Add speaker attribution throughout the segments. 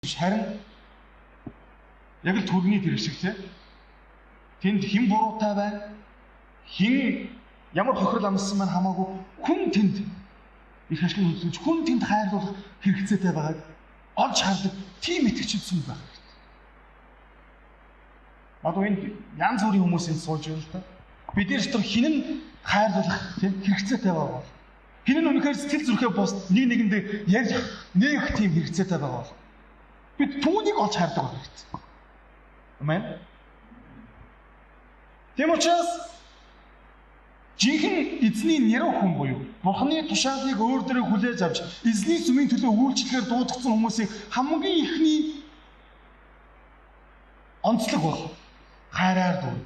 Speaker 1: Биш, харин яг л төрний тэр шиг те. Тэнд хэн буруутай байна? Хэн ямар хохирол амссан маань хамаагүй хүн тэнд их ашиг үзүүлж хүн тэнд хайрлуулах хэрэгцээтэй байгааг олж хардаг тийм итгэгчид сүм байх хэрэгтэй. Одоо энд янз бүрийн хүмүүс энд сууж байна л да. Бид нар дотор хэн нь хайрлуулах тийм хэрэгцээтэй байгаа бол, хэн нь үнэхээр сэтгэл зүрхээ бус нэг нэгэндээ ярих нээх тийм хэрэгцээтэй байгаа бол бид түүнийг олж хардаг байх хэрэгтэй. Амен. Тийм учраас жинхэнэ эзний нэрв хүн буюу Бурхны тушаалыг өөр дөрөө хүлээж авч эзний сүмийн төлөө үйлчлэхээр дуудагдсан хүмүүсийн хамгийн эхний онцлог бол хайраар дүүрнэ.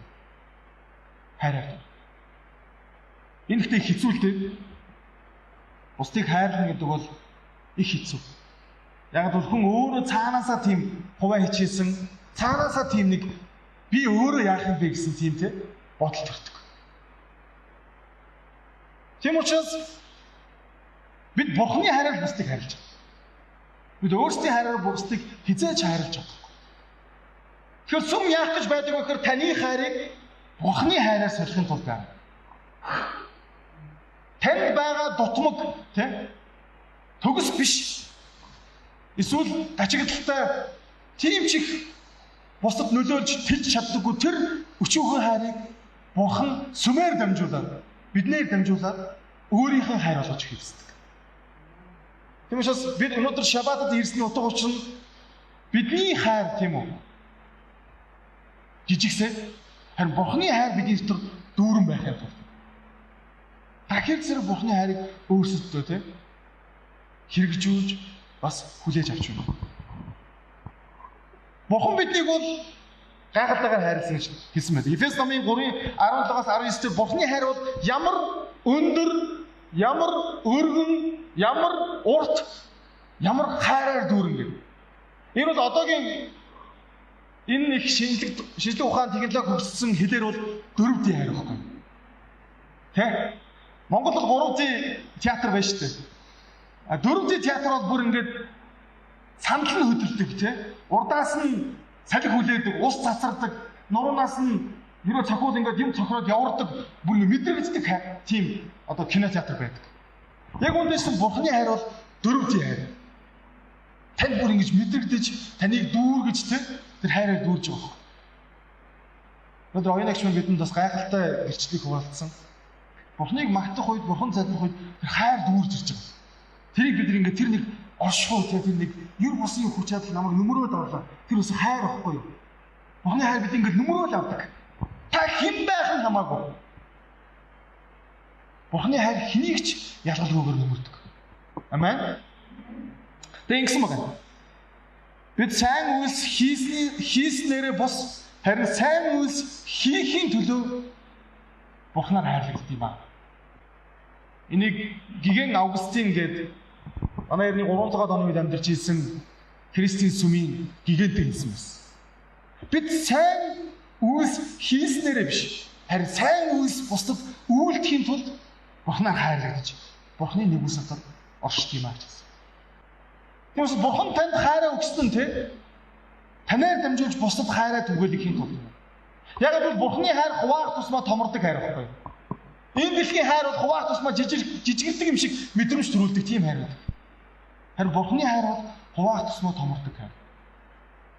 Speaker 1: Хайраар дүүрнэ. Энэ ихтэй хэцүү л дээ. Бусдыг хайрлах гэдэг бол их хэцүү. Яг бол хүн өөрөө цаанаасаа тийм хуваа хичээсэн, цаанаасаа тийм нэг би өөрөө яах юм бэ гэсэн тийм те бодол төрдөг. Тийм учраас бид Бурхны хайраар бусдыг хайрлаж байгаа. Бид өөрсдийн хайраар бусдыг хизээж хайрлаж чадахгүй. Тэгэхээр сүм яах гэж байдаг вэ гэхээр таны хайрыг Бурхны хайраар солихын тулд байна. Танд байгаа дутмаг те төгс биш. Эсвэл гачигдaltaй тийм ч их бусдад нөлөөлж тэлж чаддаггүй тэр өчүүхэн хайрыг Бурхан сүмээр дамжуулаад биднээр дамжуулаад өөрийнхөө хайр болгож хэвсдэг. Тийм учраас бид өнөөдөр шабатад ирсний утга учир нь бидний хайр тийм үү? Жижигсээ харин Бурханы хайр бидний дотор дүүрэн байх юм тулд. Дахир зэрэг Бурханы хайрыг өөрсөддөө тийм хэрэгжүүлж бас хүлээж авч байна. Бурхан биднийг бол гайхалтайгаар хайрласан гэж хэлсэн байдаг. Эфес номын 3:17-аас 19 дээр Бурханы хайр бол ямар өндөр, ямар өргөн, ямар урт, ямар хайраар дүүрэн гэв. Энэ бол одоогийн энэ их шинжлэх ухаан технологи хөгжсөн хэлээр бол 4D хайр байхгүй. Тэ? Монголд 3D театр байна шүү дээ. А 4D театр бол бүр ингээд сандал нь хөдөлдөг тий. Урдаас нь салхи хүлээдэг, ус цацардаг, нуруунаас нь хэрвээ цохиул ингээд юм цохироод явардаг, бүр ингээд мэдрэгддэг тийм одоо кино театр байдаг. Яг үүндээс Бурхны хайр бол 4D хайр. Танд бүр ингэж мэдрэгдэж, таныг дүүргэж тий тэр хайраар дүүрж байгаа. Өнөөдөр оюунагч мөн бидэнд бас гайхалтай гэрчлэлийг хуваалцсан. Бурхныг магтах үед, Бурхан залбирах үед тэр хайр дүүрж ирж байгаа. Тэрийг бид ингээд тэр нэг оршихуй тэр нэг ер бусын хүч чадал намайг нүмрөөд орлоо. Тэр бас хайр байхгүй юу? Бурхны хайр бид ингээд нүмрөөд авдаг. Та хэн байх нь хамаагүй. Бурхны хайр хэнийг ч ялгалгүйгээр нүмердэг. Амен. Тэг ингэсэн байна. Бид сайн үйлс хийснээрээ бус харин сайн үйлс хийхийн төлөө Бурхнаар хайрлагддаг юм аа. Энийг Гигэн Августин гээд манай эртний 300 оны үед амьдарч ирсэн Христийн сүмийн гигантыг хэлсэн байсан. Бид сайн үйлс хийснээрээ биш, харин сайн үйлс бусдад үйлдэхийн тулд Бурхнаар хайрлагдаж, Бурхны нэгүсэл дотор оршдог юм аа гэсэн. Тиймээс Бурхан танд хайраа өгсөн нь тэ танаар дамжуулж бусдад хайраа түгээхийн тулд. Яг л Бурхны хайр хуваах тусмаа томордог хайр байхгүй юу? Энэ дэлхийн хайр бол хуваах тусмаа жижигэрдэг юм шиг мэдрэмж төрүүлдэг тийм хайр байдаг. Харин Бурхны хайр бол хуваах тусмаа томордог хайр.